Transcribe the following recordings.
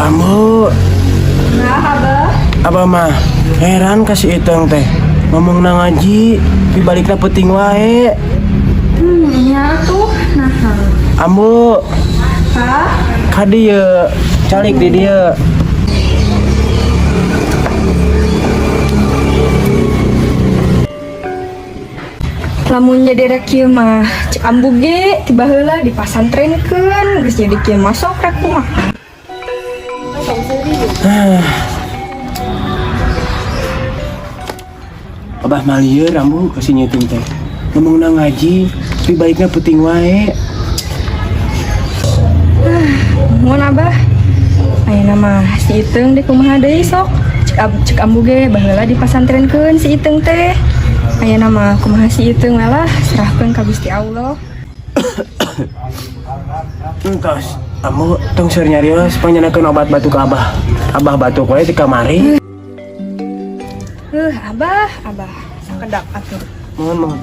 Ambu. Nah, Abah. Abah mah heran ka si Iteung teh. Ngomong na ngaji, di balikna peuting wae. Nya tuh. Nah. Ambu, Hah? Ka dieu, calik di dieu. Lamun jadi rek kieu mah cek ambu ge ti baheula dipasantrenkeun geus jadi kieu masuk rek kumaha. Abah mah lieur ambu ka si Iteung teh. Ngomong na ngaji, di balikna peuting wae. Mun Abah, ayeuna mah si Iteung di kumaha deui sok. Cek ambu ge baheula dipasantrenkeun si Iteung teh. Ayeuna mah kumaha si Iteung lah, serahkeun ka Gusti Allah. Entos, ambu tong seur nyarios panyandakeun obat batuk ka Abah. Abah batuk wae di kamari. Heuh, Abah, Abah, sakedap atuh. Mohon, mohon.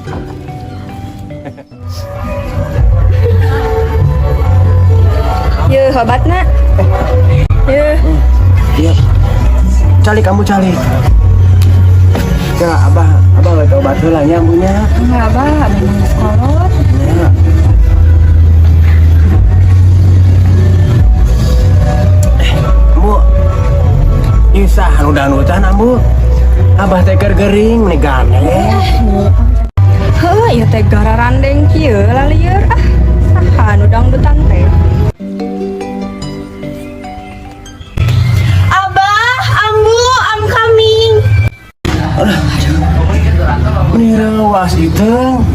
Yeuh, obatna. Yeuh. Iya. Calik kamu calik. Ya, Abah, Abah rek obat heula nya ambunya. Enggak, Abah, Abah mah geus kolot. Ya. Eh, Ambu. Ieu saha nu dangdutan, Ambu? Abah teh keur gering meni gandeng. Heuh, ieu teh gararandeng kieu lalieur ah. Saha nu dangdutan teh? Abah, Ambu, I'm coming. Meni reuwas Iteung.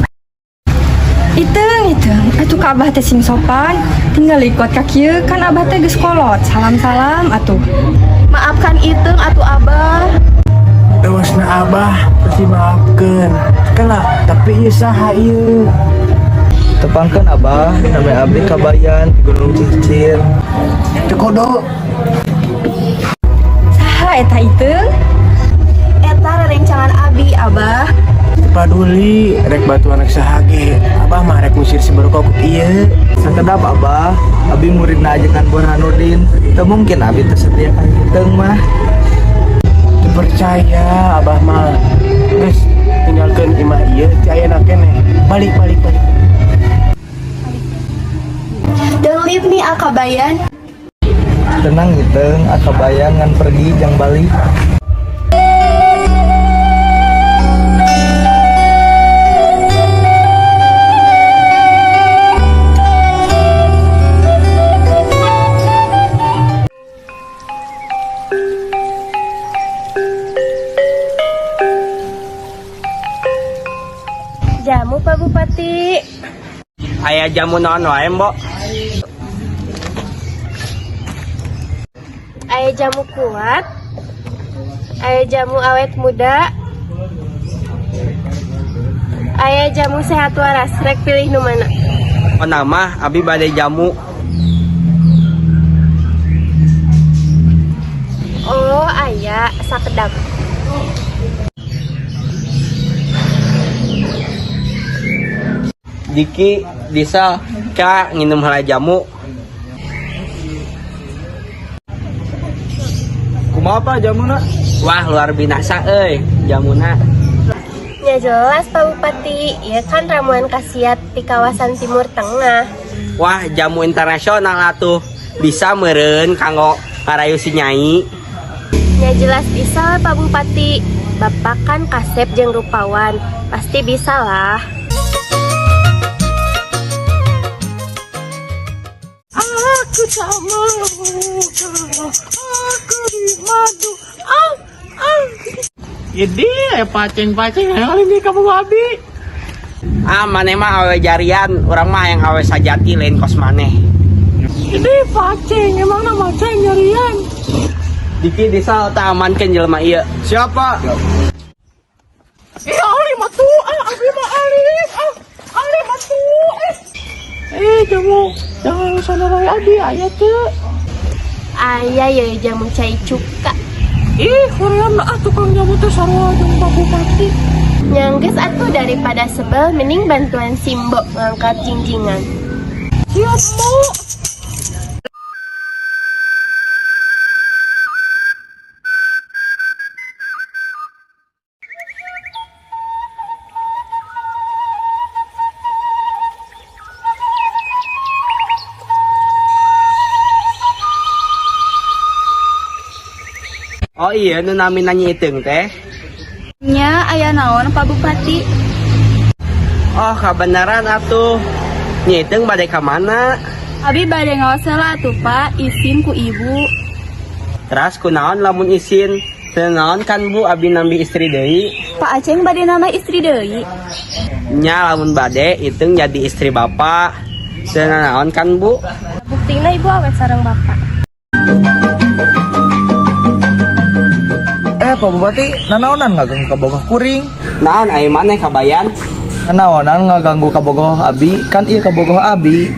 Iteung, Iteung, atuh ka Abah teh sing sopan. Tinggal ikut ka kieu kan Abah teh geus kolot. Salam-salam atuh. Maafkan Iteung atuh Abah. Reuwasna Abah pasti maafkeun. Kela, tapi ieu saha ieu? Tepangkeun Abah, nami abdi Kabayan di Gunung Cicir. Teu kodo. Saha eta Iteung? Eta rerencangan abi, Abah. Teu paduli rek batuan rek saha ge. Abah mah rek ngusir si berkok ieu. Sakedap Abah, abi muridna ajengan Burhanuddin. Teu mungkin abi teu setia ka Iteung mah. Teu percaya Abah mah. Geus tinggalkeun imah ieu ti ayeuna keneh. Balik, balik, balik. Don't leave me, Akabayan. Tenang Iteung, Akabayan ngan pergi jang balik. Jamu Pak Bupati. Aya jamu naon wae, Mbok? Aya jamu kuat. Aya jamu awet muda. Aya jamu sehat waras. Rek pilih nu mana? Oh, nama abi bade jamu. Oh, aya sakedap. Diki Diesel ka nginum heula jamu. Kumaha Pak jamuna? Wah, luar binasa euy jamuna. Ya jelas Pak Bupati, ya kan ramuan khasiat di kawasan Timur Tengah. Wah, jamu internasional atuh. Bisa meureun kanggo ngarayu si Nyai. Ya jelas bisa lah Pak Bupati. Bapak kan kasep jeung rupawan, pasti bisa lah. Aku tak mau kalau aku dimadu. Ah, ah. Jadi, paceng-paceng ayo ini kamu babi. Ah, maneh mah awe jarian, urang mah yang awe sajati lain kos maneh. Ini paceng, emang nama ceng jarian. Diki Diesel tak amankeun jelema ieu. Siapa? Iya, Ali mah tuh, ah, abi mah alim, ah, Ali mah tuh. Eh, jamu, jangan sana raya abi, ayah tuh. Aya ya jamu cai cuka. Ih, Korean ah tukang jamu teh sarua jeung Pak Bupati. Nya enggeus atuh daripada sebel mending bantuan Simbo ngangkat jingjingan. Siap, Bu. Oh iya, nu namina Nyi Iteung teh. Nya, aya naon, Pak Bupati? Oh, kabeneran atuh. Nyi Iteung bade ka mana? Abi bade ngaos heula atuh, Pak, isin ku ibu. Teras kunaon lamun isin? Teu naon kan, Bu, abi nambih istri deui. Pak Aceng bade nambah istri deui? Nya, lamun bade, Iteung jadi istri bapak. Teu naon kan, Bu? Buktina ibu awet sareng bapak. Eh, Pak Bupati, nanaonan ngaganggu kabogoh kuring? Naon ai maneh, Kabayan? Nanaonan ngaganggu kabogoh abi, kan ieu kabogoh abi.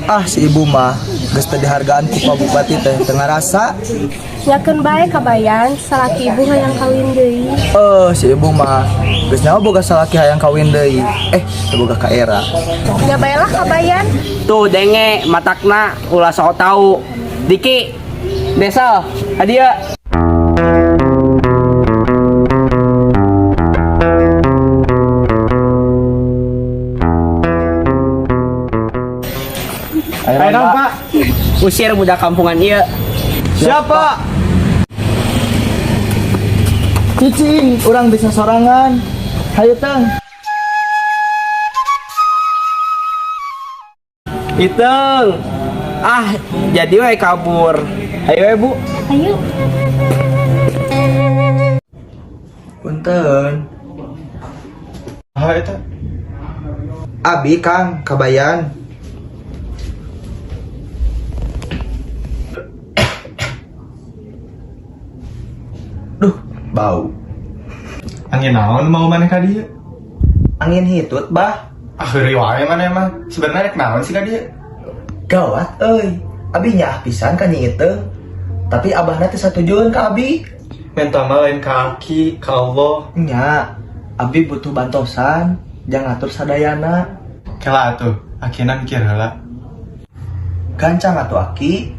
Ah, si ibu mah geus teu dihargaan ku Pak Bupati teh, teu ngarasa. Nya keun bae, Kabayan, salaki ibu hayang kawin deui. Eh, si ibu mah geus nyaho boga salaki hayang kawin deui. Eh, teu boga ka era. Nya bae lah, Kabayan. Tuh denge matakna ulah sok tau. Diki, Desal, hadiah. Ayo dong, Pak. Usir budak kampungan ieu. Siapa? Cicing, urang bisa sorangan. Hayu, Teng. Iteung. Ah, jadi we kabur. Ayo we, Bu. Ayo. Punten. Ah, eta. Abi, Kang, Kabayan. Duh, bau. Angin naon mau maneh ka dieu? Angin hitut, Bah. Ah, heureuy wae maneh mah. Sebenarnya rek naon sih ka dieu? Gawat euy. Abi nyaah pisan ka Nyi Iteung. Tapi abahna teh satujueun ka abi. Menta mah lain ka aki, ka Allah. Nya, abi butuh bantosan, jang ngatur sadayana. Kela atuh, akina mikir heula. Gancang atuh, Aki.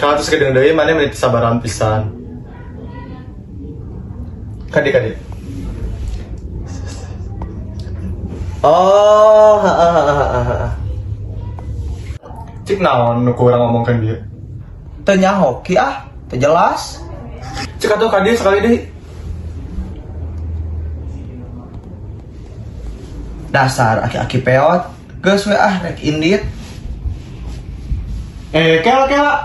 Kala atuh sakedeung deui maneh meni sabaran pisan. Kade kade. Oh, heeh heeh heeh, heeh. Cik naon nu ku urang ngomongkeun dieu? Teu nyaho, Ki, ah, teu jelas. Cik atuh ka dieu sekali deui. Dasar aki-aki peot. Geus we ah, rek indit. Eh, kela kela.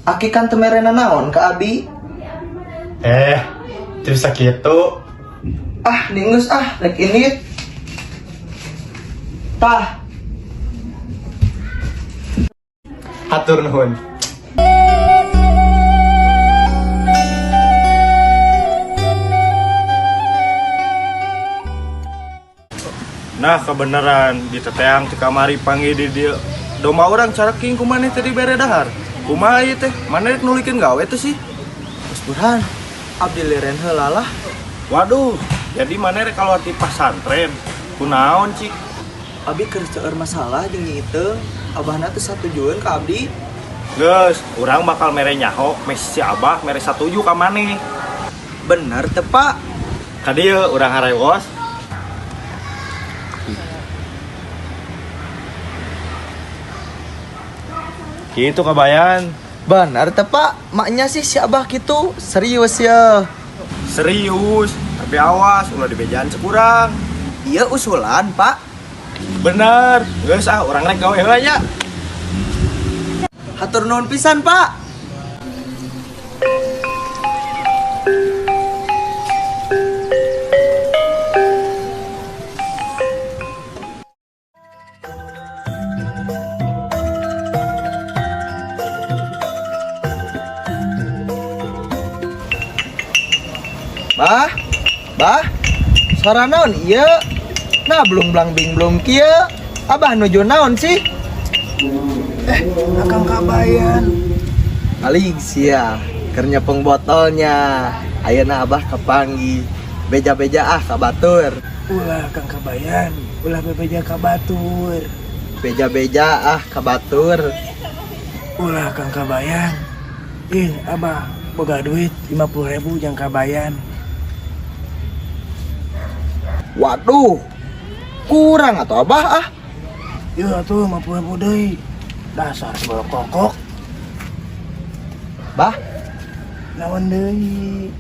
Aki kan teu merena naon ka abi. Eh, teu bisa kitu. Ah, geus ah, rek indit. Tah, Hatur nuhun. Nah, kebenaran diteteang di kamari panggil di dia. Domba urang caraking ku maneh tadi bere dahar. Kumaha ieu teh? Maneh rek nulikeun gawe teh sih? Bos Burhan, abdi liren heula lah. Waduh, jadi maneh rek kaluar ti pasantren. Kunaon, Cik? Abi keur seueur masalah jeung Nyi Iteung. Abahna teu satujueun ka abdi. Geus, urang bakal mere nyaho, mes si Abah mere satuju ka maneh. Bener teu, Pak? Ka dieu urang harewos. Gitu, Kabayan. Bener teu, Pak? Maknya sih si Abah gitu. Serius ya. Serius, tapi awas ulah dibejaan cek urang. Iya usulan, Pak. Bener, geus ah, urang rek gawe heula nya. Hatur nuhun pisan, Pak. Bah, bah, suara naon iya? Nah, belum blang bing belum kieu. Abah nuju naon sih? Eh, Akang Kabayan. Paling sia, keur nyepeng botolnya. Ayeuna Abah kapanggih. Beja-beja ah ka batur. Ulah, Kang Kabayan, ulah bebeja ka batur. Beja-beja ah ka batur. Ulah, Kang Kabayan. Ih, Abah boga duit 50.000 jang Kabayan. Waduh, kurang atau Abah ah? Iya tuh 50.000 deui. Dasar sebelum kokok. Bah, Naon deui?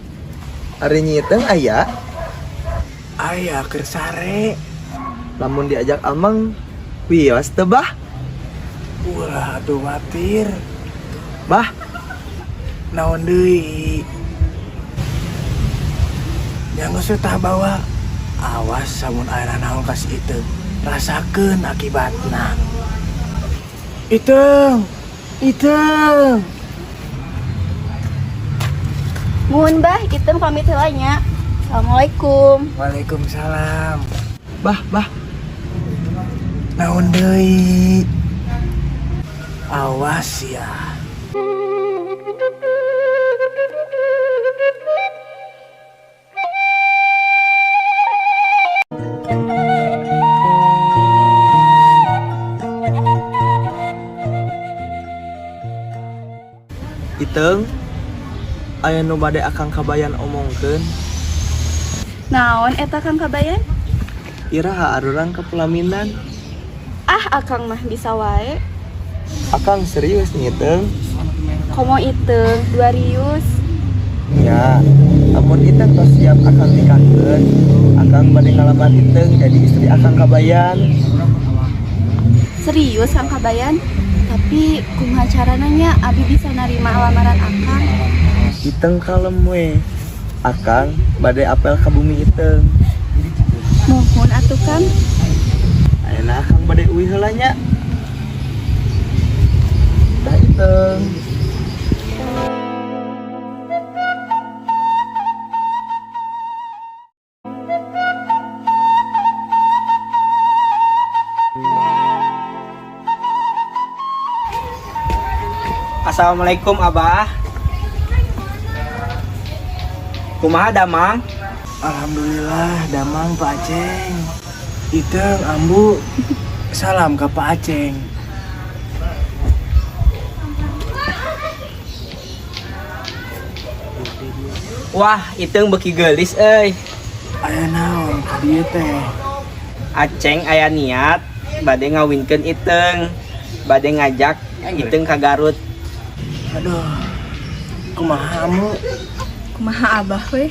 Ari Nyi Iteung aya? Aya, keur sare. Lamun diajak ameng, wios teu, Bah? Ulah atuh watir. Bah, Naon deui? Yang geus tah bawa. Awas samun aya naon ka si Iteung. Rasakeun akibatna. Iteung. Iteung. Muhun Bah, Iteung pamit heula nya. Assalamualaikum. Waalaikumsalam. Bah, Bah. Naon deui? Awas ya. Iteung, aya nu bade Akang Kabayan omongkeun. Naon eta, Kang Kabayan? Iraha arurang ka pelaminan? Ah, Akang mah bisa wae. Akang serius, Nyi Iteung. Komo Iteung, 2 rius. Ya, amun Iteung tos siap Akang nikahkeun, Akang bade ngalamar Iteung jadi istri Akang Kabayan. Serius, Kang Kabayan? Tapi kumaha carana nya abi bisa narima lamaran Akang? Iteung kalem we. Akang bade apel ka bumi Iteung. Muhun atuh, Kang. Ayeuna Akang bade uih heula nya. Dah, Iteung. Assalamualaikum, Abah. Kumaha damang? Alhamdulillah damang, Pak Aceng. Iteung, Ambu, salam ke Pak Aceng. Wah, Iteung beuki geulis euy. Aya naon ka dieu teh? Aceng aya niat bade ngawinkeun Iteung. Bade ngajak Iteung ka Garut. Aduh. Kumaha mu? Kumaha Abah we?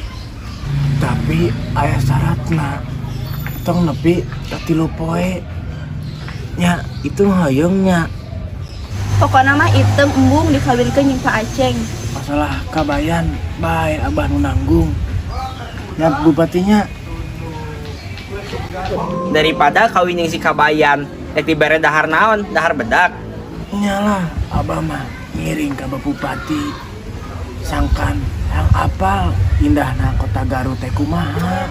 Tapi aya syaratna. Tong nepi ka 3 poe. Nya, itu hoyong nya. Pokokna mah Iteung embung dikawinkeun jeung Pak Aceng. Masalah Kabayan, bae Abah nu nanggung. Nya, bupatinya. Daripada kawin jeung si Kabayan, rek dibere dahar naon? Dahar bedak. Nya lah, Abah mah ngiring ka Bapak Bupati. Sangkan yang apal indahna kota Garut teh kumaha.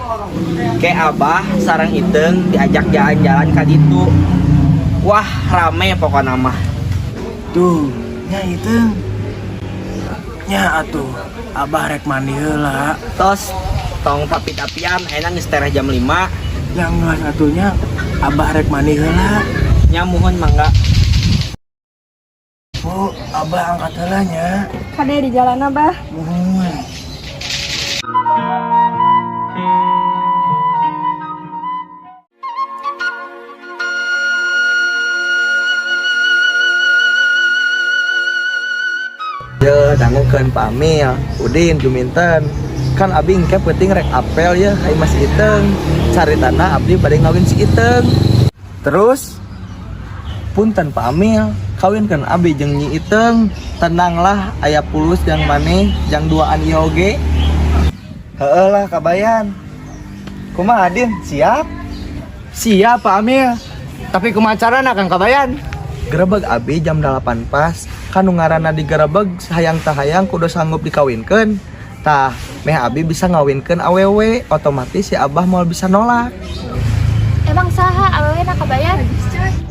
Ke Abah sareng Iteung diajak jalan-jalan ka ditu. Wah, rame pokokna mah. Tuh, nya Iteung. Nya atuh, Abah rek mandi heula. Tos tong tapi-tapian, ayeuna geus tereh jam 5. Nya geus atuh nya, Abah rek mandi heula. Nya, muhun, mangga. Bu, Abah angkat heula nya. Kade di jalan, Abah. Muhun. Je, dangukeun Pak Amil, Udin, Juminten. Kan abi engke penting rek apel ya ka imah si Iteung. Caritana abdi bade ngawin si Iteung. Terus punten Pak Amil, kawinkeun abi jeung Nyi Iteung. Tenanglah, aya pulus jang maneh, jang duaan ieu oge. Heeh lah, Kabayan. Kumaha, Din? Siap? Siap, Pak Amil. Tapi kumaha carana, Kang Kabayan? Gerebeg abi jam 8 pas. Kan nu ngaranna digerebeg, hayang teu hayang kudu sanggup dikawinkeun. Tah, meh abi bisa ngawinkeun awewe, otomatis si Abah moal bisa nolak. Emang saha awewe na, Kabayan?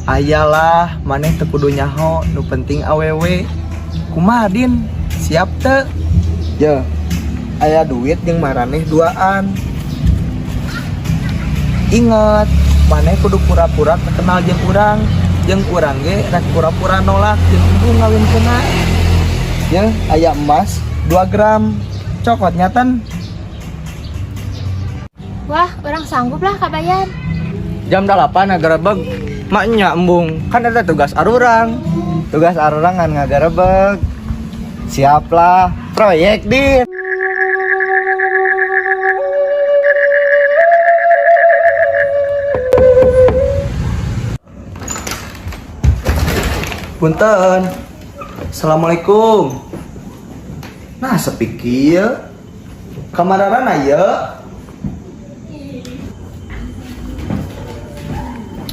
Ayalah, maneh teu kudu nyaho, nu penting awewe. Kumaha, Din? Siap teu? Je, aya duit jeung maraneh duaan. Ingat, maneh kudu pura-pura kenal jeung urang, jeung urang ge rek pura-pura nolak jeung embung ngawinkeunna. Ya, aya emas 2 gram. Cokot nya tan. Wah, urang sanggup lah, Kabayan. Jam 8 ngagerebeg. Maknya embung, kan ada tugas arurang. Tugas arurang ngan ngagerebeg. Siaplah, proyek, Din. Punten. Assalamualaikum. Nah, sepi kieu. Kamarana ieu?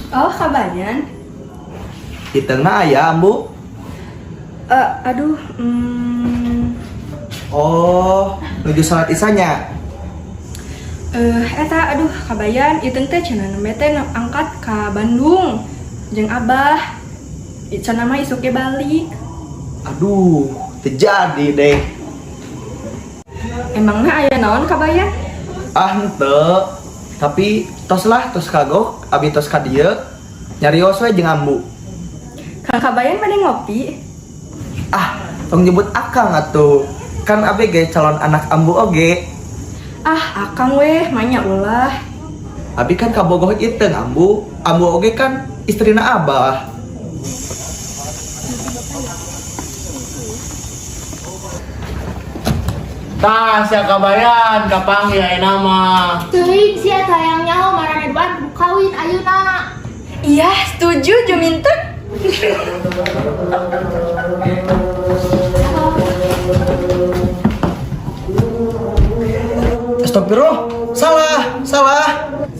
Oh, Kabayan. Iteungna aya, Ambu? Eh, aduh, Oh, nuju salat isanya. Eh, eta aduh Kabayan, Iteung teh cenah nembe teh angkat ka Bandung jeung Abah. Cenah mah isuk ge balik. Aduh, terjadi deh. Emangna aya naon, Kabayan? Ah, henteu. Tapi tos lah, tos kagok, abi tos ka dieu. Nyarios we jeung Ambu. Kang Kabayan bade ngopi? Ah, tong nyebut akang atuh. Kan abi ge calon anak Ambu oge. Ah, akang weh, manya ulah. Abi kan kabogoh Iteung, Ambu. Ambu oge kan istrina Abah. Tah, sia Kabayan, kapanggih ayeuna mah. Teuing sia teh hayang nyaho maraneh duaan kudu kawin ayeuna. Iya, setuju Juminten. Astagfirullah. Salah, salah.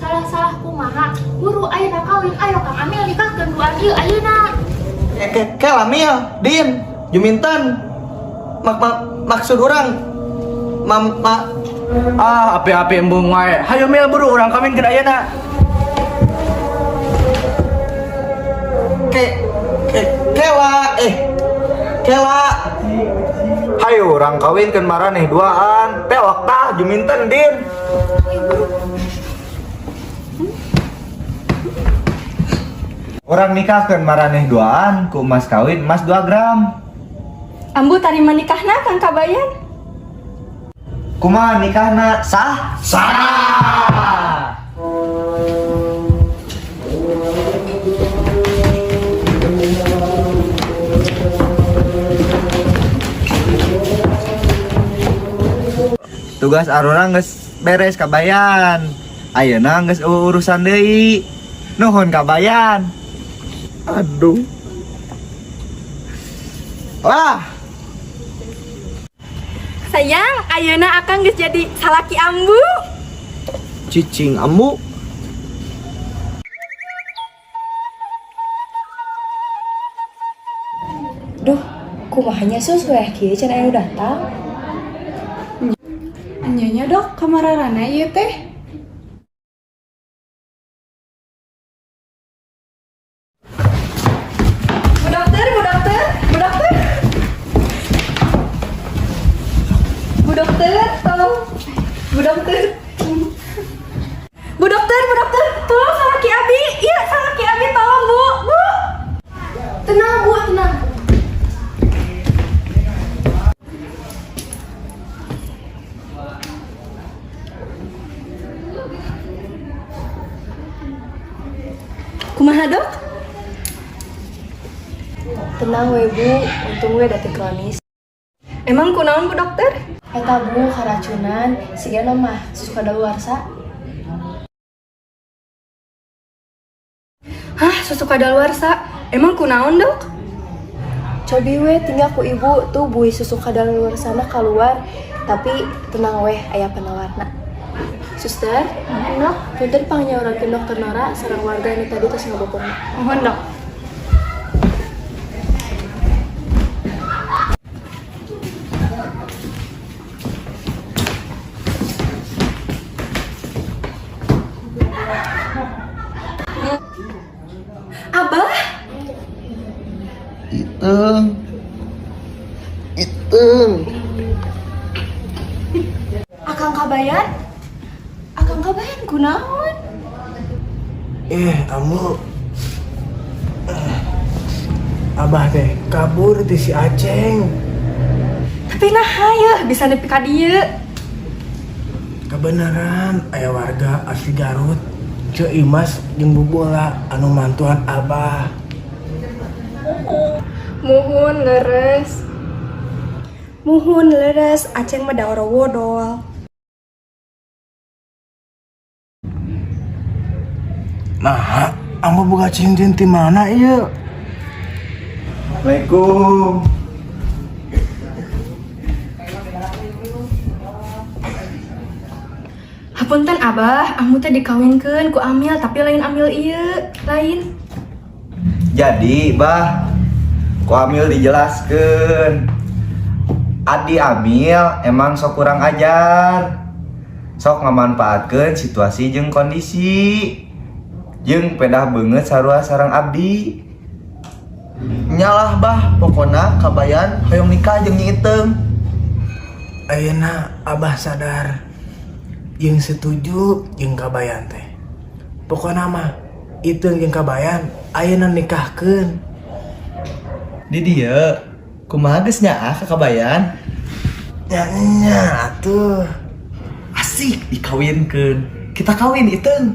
Salah-salah kumaha? Buru ayeuna kawin, ayo Kang Amil nikahkeun duaan ieu ayeuna. Eh, ke, ke Lamil, Din, Juminten. Mak, mak, maksud orang mam, ma, Ah, api-api embung wae. Hayo Mil, buru urang kawinkeun ayeuna. Ke, ke, kela, eh, kela. Hayo urang kawinkeun maraneh duaan. Pelok tah Juminten, Din. Urang nikahkeun maraneh duaan ku emas kawin emas 2 gram. Ambu tarima nikahna, Kang Kabayan? Kumaha nikahna, sah? Sah. Tugas arurang geus beres, Kabayan. Ayeuna geus euweuh urusan deui. Nuhun, Kabayan. Aduh. Wah. Sayang, ayeuna akang geus jadi salaki Ambu. Cicing, Ambu. Duh, kumaha nya, Sus, wayah kieu can aya nu datang. Nya nya, Dok, kamarana ieu teh? Bu dokter, Bu dokter, Bu dokter. Bu dokter, tolong. Bu dokter. Bu dokter, Bu dokter, tolong salaki Abi. Iya, salaki Abi tolong, Bu. Bu. Tenang, Bu, tenang. Kumaha, Dok? Tenang we, Bu, untung we da teu kronis. Emang kunaon, Bu dokter? Eta, Bu, karacunan, sigana mah susu kadaluarsa. Hah, susu kadaluarsa. Emang kunaon, Dok? Cobi we tinggal ku Ibu tuh buih susu kadaluarsana keluar, tapi tenang weh, aya penawarna. Suster, Dok, punten pangnyaurankeun Dokter Nora sareng warga anu tadi tos ngabokongna. Mohon, Dok. Abah? Iteung. Iteung. Akang Kabayan? Akang Kabayan kunaon? Eh, Ambu. Abah teh kabur ti si Aceng. Tapi nah ya bisa nepi ka dieu. Kebenaran aya warga asli Garut, Ceu Imas jeung Bu Bola anu mantuan Abah. Muhun, leres. Muhun leres, Aceng mah da orowodol. Nah, ambu boga cincin ti mana ieu? Assalamualaikum. Hapunten Abah, Ambu teh dikawinkeun ku Amil tapi lain Amil ieu, lain. Jadi, Bah, ku Amil dijelaskan. Adi Amil emang sok kurang ajar. Sok ngamanfaatkeun situasi jeung kondisi. Jeung pedah beungeut sarua sareng abdi. Nyalah bah, pokona Kabayan hoyong nikah jeung Nyi Iteung. Ayeuna Abah sadar jeung setuju jeung Kabayan teh. Pokona mah Iteung jeung Kabayan ayeuna nikahkeun. Di dieu kumaha geus nyaah ka Kabayan? Nya nya atuh. Asik dikawinkeun. Kita kawin, Iteung.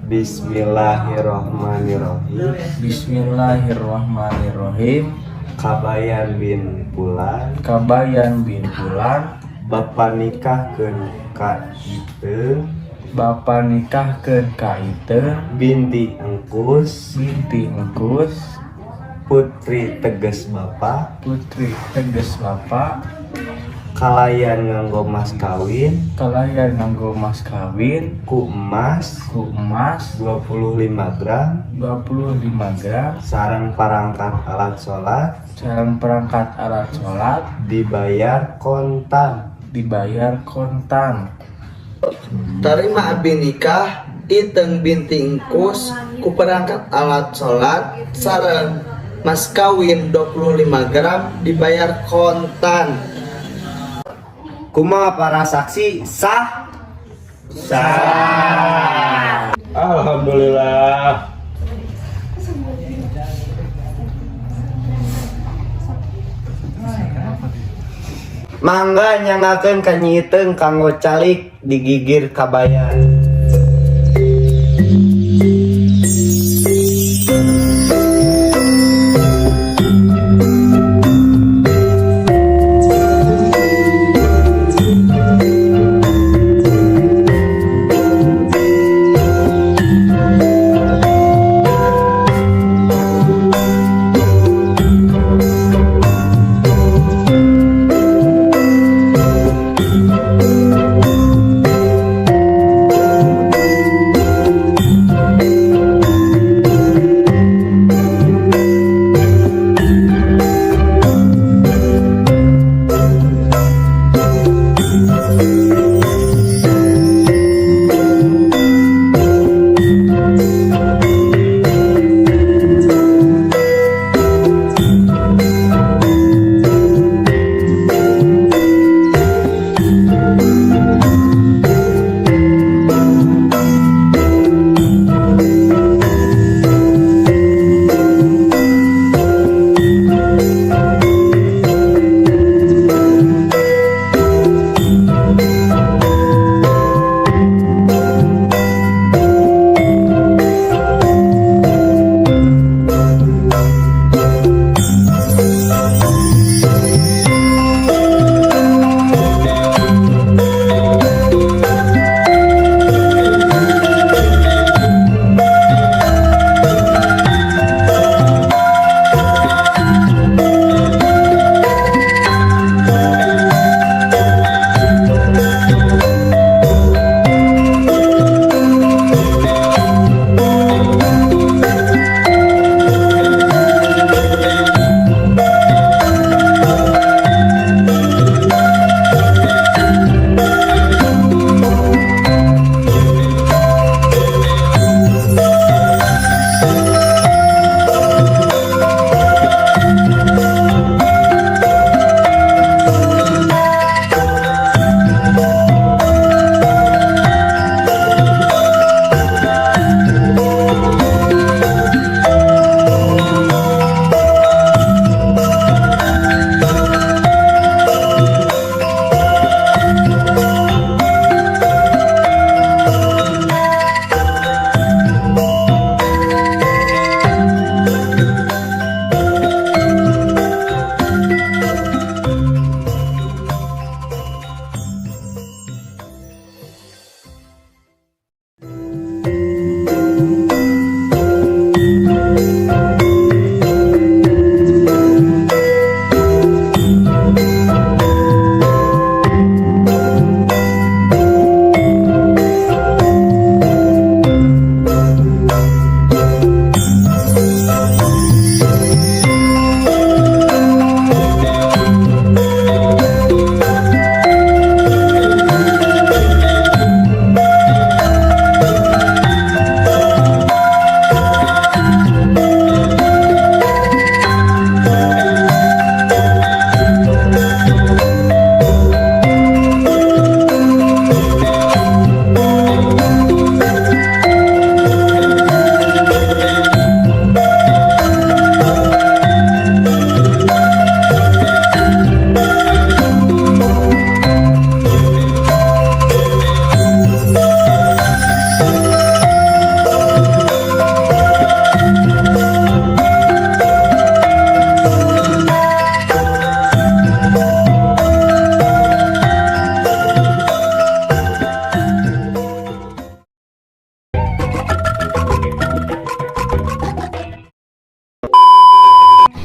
Bismillahirrahmanirrahim. Bismillahirrahmanirrahim. Kabayan bin Pulan, Kabayan bin Pulan, Bapak nikahkeun ka Iteung Bapak nikahkeun ka Iteung binti Engkus, binti Engkus, putri teges Bapak, putri teges Bapak, kalayan nganggo mas kawin kalayan nganggo mas kawin ku emas ku emas 25 gram, 25 gram, sareng perangkat alat sholat, sareng perangkat alat sholat, dibayar kontan. Dibayar kontan. Tarima abdi nikah Iteung binti Engkus ku perangkat alat sholat sareng mas kawin 25 gram dibayar kontan. Kumaha para saksi, sah? Sah. Alhamdulillah. Mangga nyanggakeun ka Nyi Iteung kanggo calik di gigir Kabayan.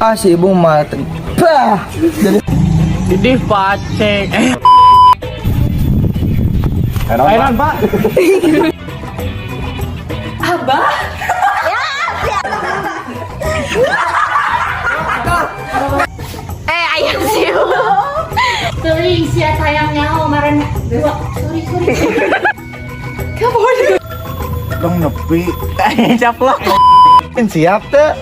Ah, si ibu mah bah. Jadi Didih pacek. Airan, Pak. Abah. Eh, ayam sih. Teuing sia sayang nyaho maren. Dua. Sorry, sorry. Dong nepi. Caplok. Siap teu?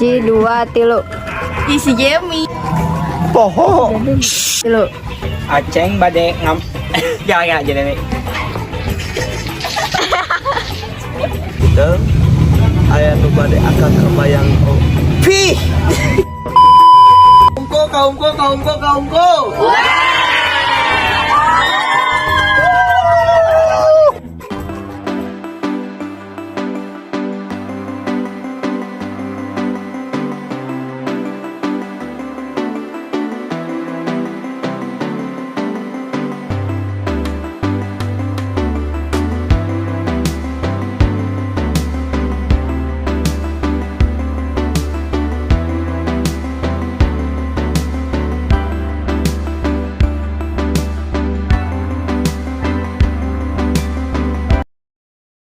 Ji dua tilu. Isi Jemi. Poho. Tilu. Aceng bade ngam jangan ya jadi nih. Iteung aya nu bade akan kebayang oh. Pih. Kaumko, kaumko, kaumko, kaumko.